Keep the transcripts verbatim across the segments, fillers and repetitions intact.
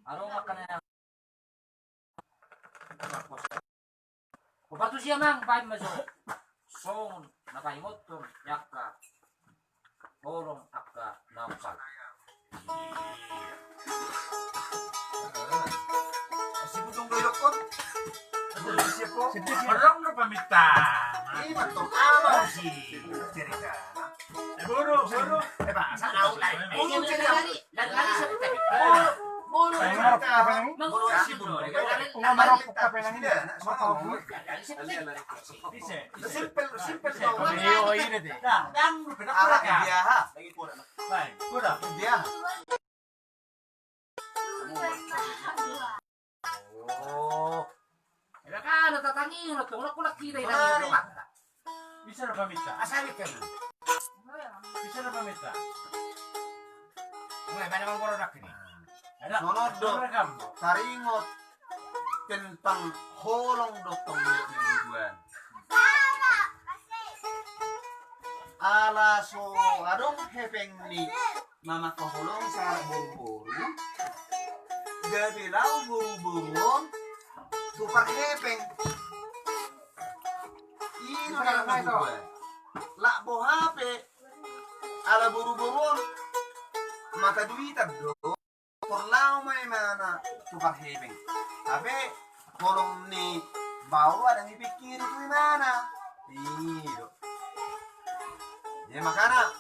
Adong angka na. Hupartusi amang, baen ma jo. Songon na paingothon ni angka holong angka na umpal. Si Bujung do idokkon. Adong do paminta. Ima tong ama si cerita. Eh, boru, boru. Eh, bahasa au lai. Boru cerita. Lari, lari, lari, sampai tadi. Boru, boru cerita. Boru si Bujung. Lari, lari, lari. Bisa. Simpel, simpel. Iyo, ini deh. Dang, dang, ala dia, ha. Baik, kurang. Dia. Oh. Eda kan, tatangihon, tong, kulak kita ini. Bisa na paminta. Asal ikan. Bisa na paminta. Mulai pada mangkoro nak ini. Ada. Songon do. Rekam. Taringot tentang holong dohot tong ni tujuan. Ala so adong hepeng ni mamangkaholongi sahalak boruboru, gabe laho boruboru on tu parhepeng. I do na tujuan. Lak boha pe ala boruboru on mata duitan do. Porlu ma imana tu parhepeng. Hape holong ni baoa ndang dipingkiri tu imana. I do. Ia makana.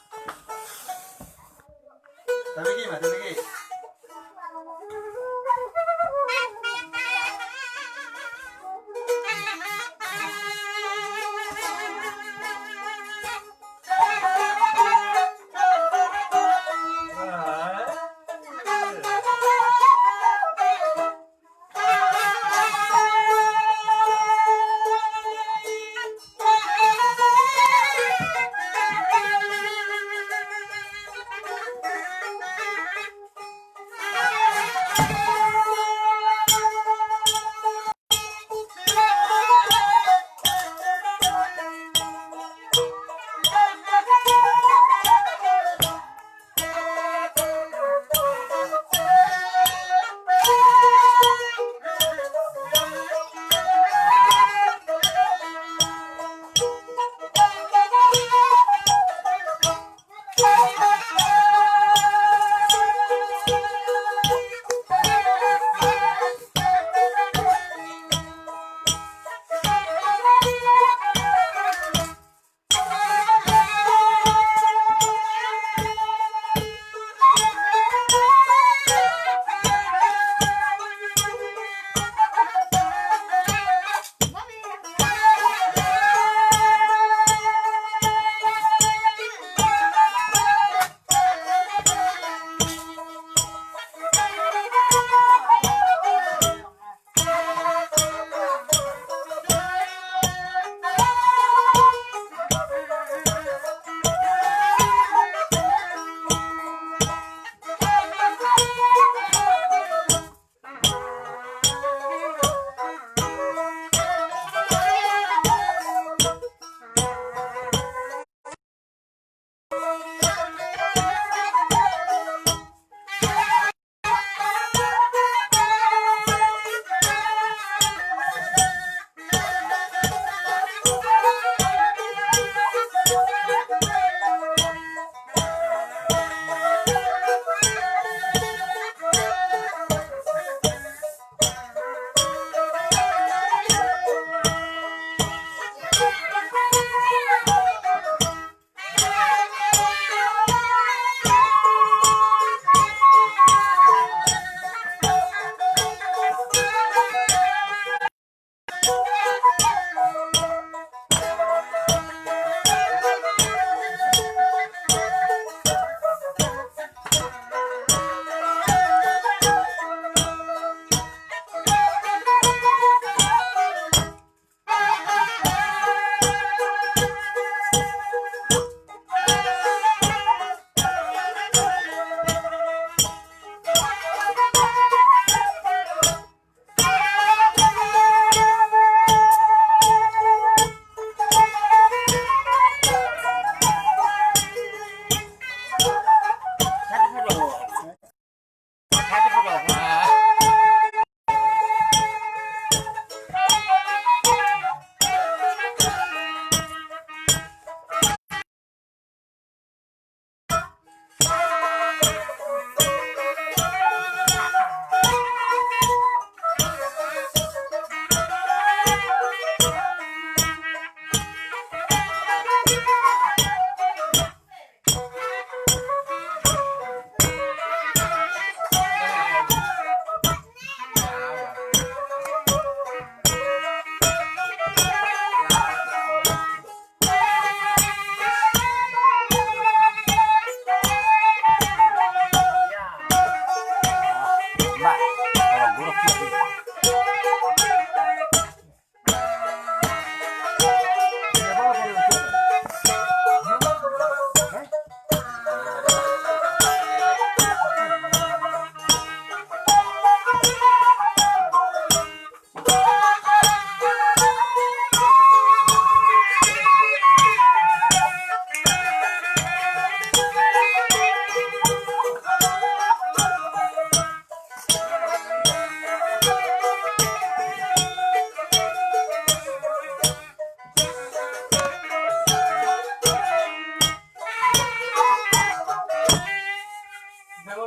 Tabege ma, tabege.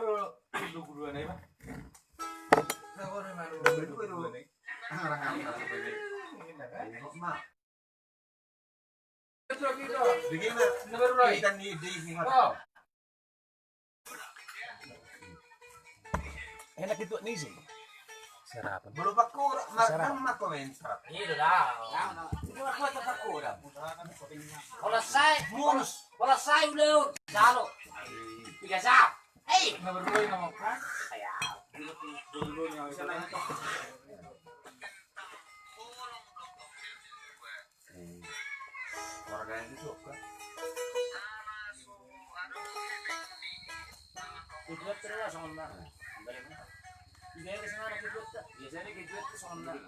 Enak itu ni sih. Sarapan. Belum pakura, ma-, sarapan. Makomen sarapan. Iya, dah. Ini mah kuat pakura. Kalau saya, mulus. Kalau saya udah, jalo. Tiga jam. Hei. Nomor dua ini mau kan? Saya. Dulu, dulu, dulu, dulu. Kejuat terus langsung menang. Biasanya kejuat tuh langsung menang.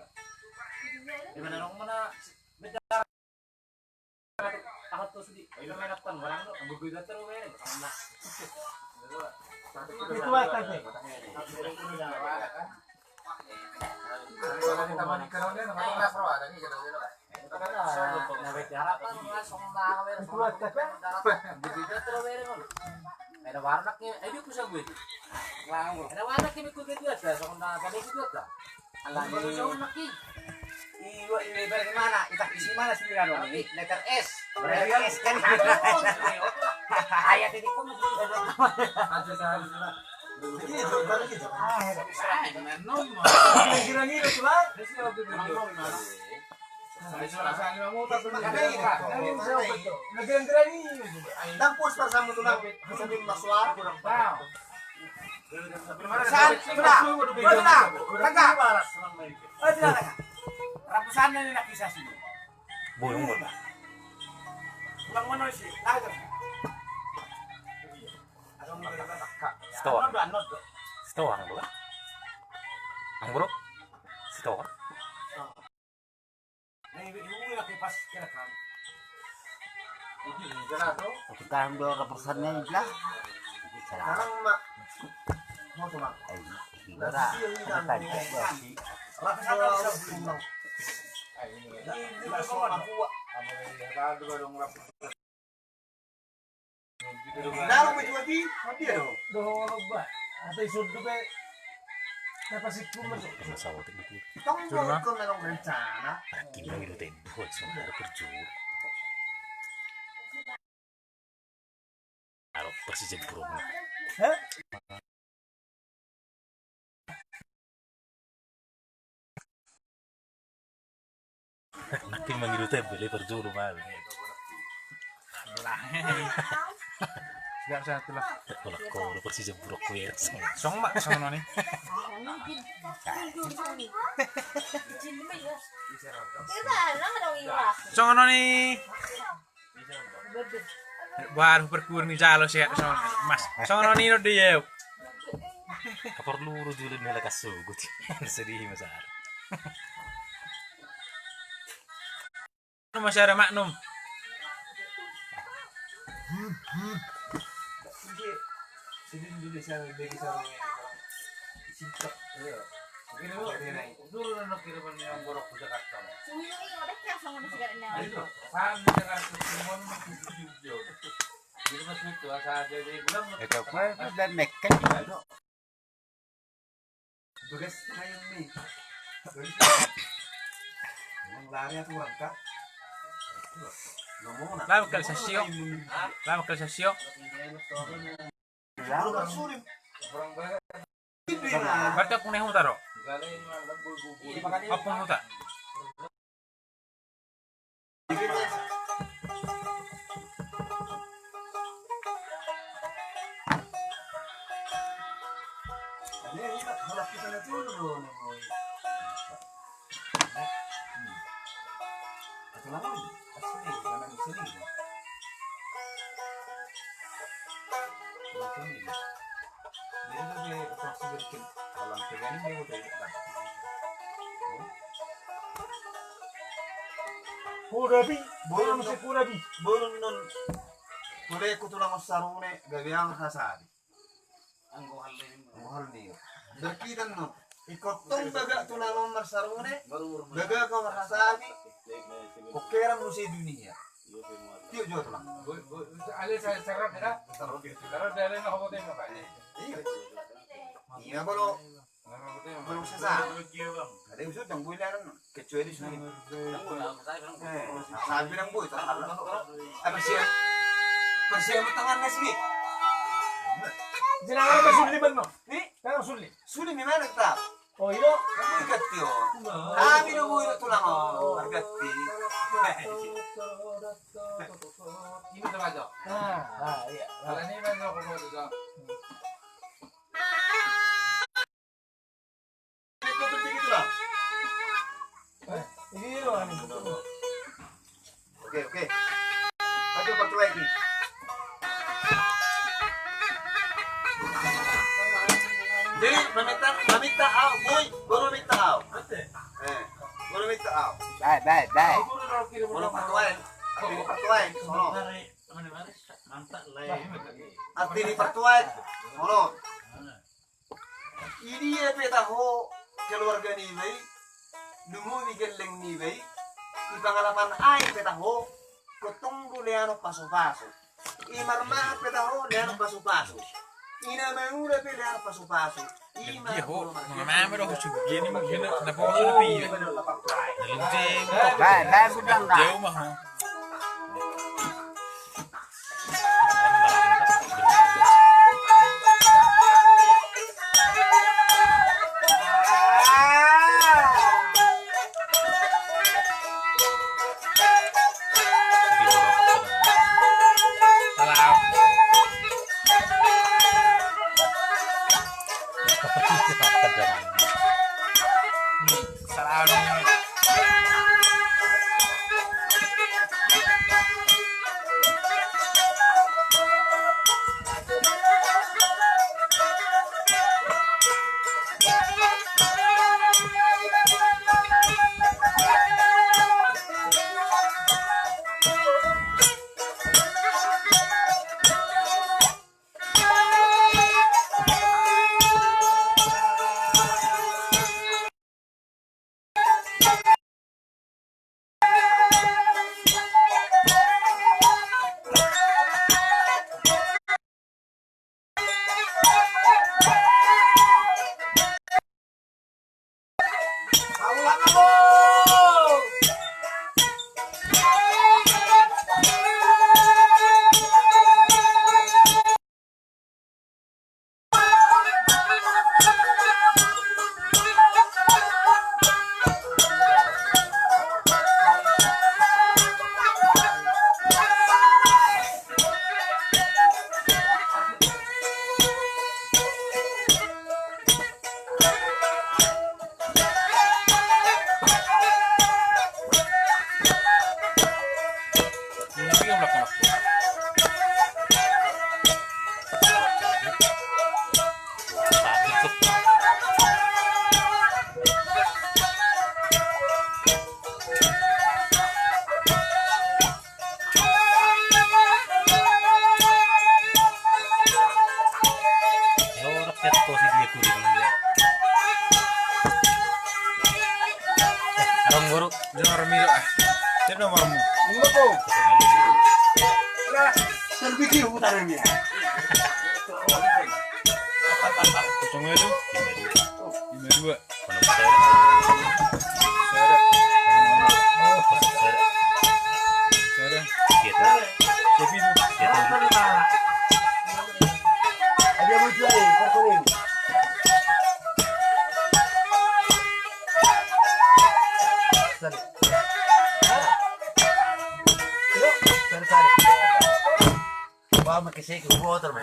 Di mana dong mana? Beda. Tahan tuh sudi. Ayo main apa? Barang tuh. Ambil kejuat terus, men. Langsung menang. Itu atas nih. Letter S. Letter S kan. Ayat ini kok. Rapusan ini nak kisah sini. Bolong, bolong. Ulang mana sih? Tahu tak? Sitohang. Sitohang, bro. Ang, bro. Sitohang. Kita ambil represennya lah. Sekarang, Mak. Mau tuh, Mak. Eh, gimana? Ada tadi, ya, si Dalam itu lagi, dia do. Dohot ba. Ate isun do be. Tong do ikon na dong rencana. Aki lagi do tempo, semua ada kerja. Aro Persija burung. Hah? Nakin mangido tembel e parjolo ma. Gak satu lah. Kolak kau Persija buruk kuer. Song mak song noni. Song noni. Baru perkur ni jalo sehat sama Mas. Sono nino de yau. Kaporlu ru julun hela kasugut. Sedih Mas. Masyarakat maklum. Sedih dulu saya bagi sama. Sintok. Iya. Dulu nang kira-kira yang borok ke Jakarta. Sungguh-sungguh udah kayak sama di Jakarta. Ayo, paham di Jakarta semua mah di studio. Jadi mas itu asal jadi bulan. Itu apa itu dan nekat juga lo. Tugas kayak nih. Yang lari aku angkat. Lama kali sasio. Lama kali sasio. Berarti aku nih huta ro. Apa huta? Kuda bi, bolon mesti kuda bi. Bolon non. Kuda ku tulang ossarune gabe ang hasari. Anggo hal ni. Berkitan no. Ikot tong baga tulang on marsarune, baga kau marhasabi. Pokeran muse dunia. Tiok jo tulang. Ale saya serat ya. Serat dia ale na hobo tema pak. Iya. Ima bolo, bolo sesa. Ada usut yang bui laran kecuali suni. Eh, sapi yang bui tak ada. Apa sih? Persiap tangan nasi. Jenang apa suli, Bang? Ni? Tangan suli. Suli di mana tetap? Oh, ilo. Yang bui ketio. Kami do bui tulang, oh, margati. Ini tuh aja. Ah, ah, iya. Kalau ini mana aku mau tuh. Oke, oke. Maju, partuaek i. Jadi, maminta, maminta au, boi, baru minta au. Eh, baru minta au. Baik, baik, baik. Baru partuaek. Arti ni partuaek, sono. Arti ni partuaek, sono. Di dia pe taho keluarga niba i, lumobi gelleng niba i, di pangalapan aek pe taho, tongtong do lehonon pasupasu. I marmahan pe taho lehonon pasupasu. I na mangula pe lehonon pasupasu. Dia ho, mangana ma do ho sugian i mungkin na poso na pio. Bae, bae, budang da. Jauh mah ho. Salam. Salam. Arong guru, dia orang milo ah. Siapa nomormu? Lima po. Lah, terpikir utara ini. Kosong itu? Lima dua. Ba, makesek, motor, ba.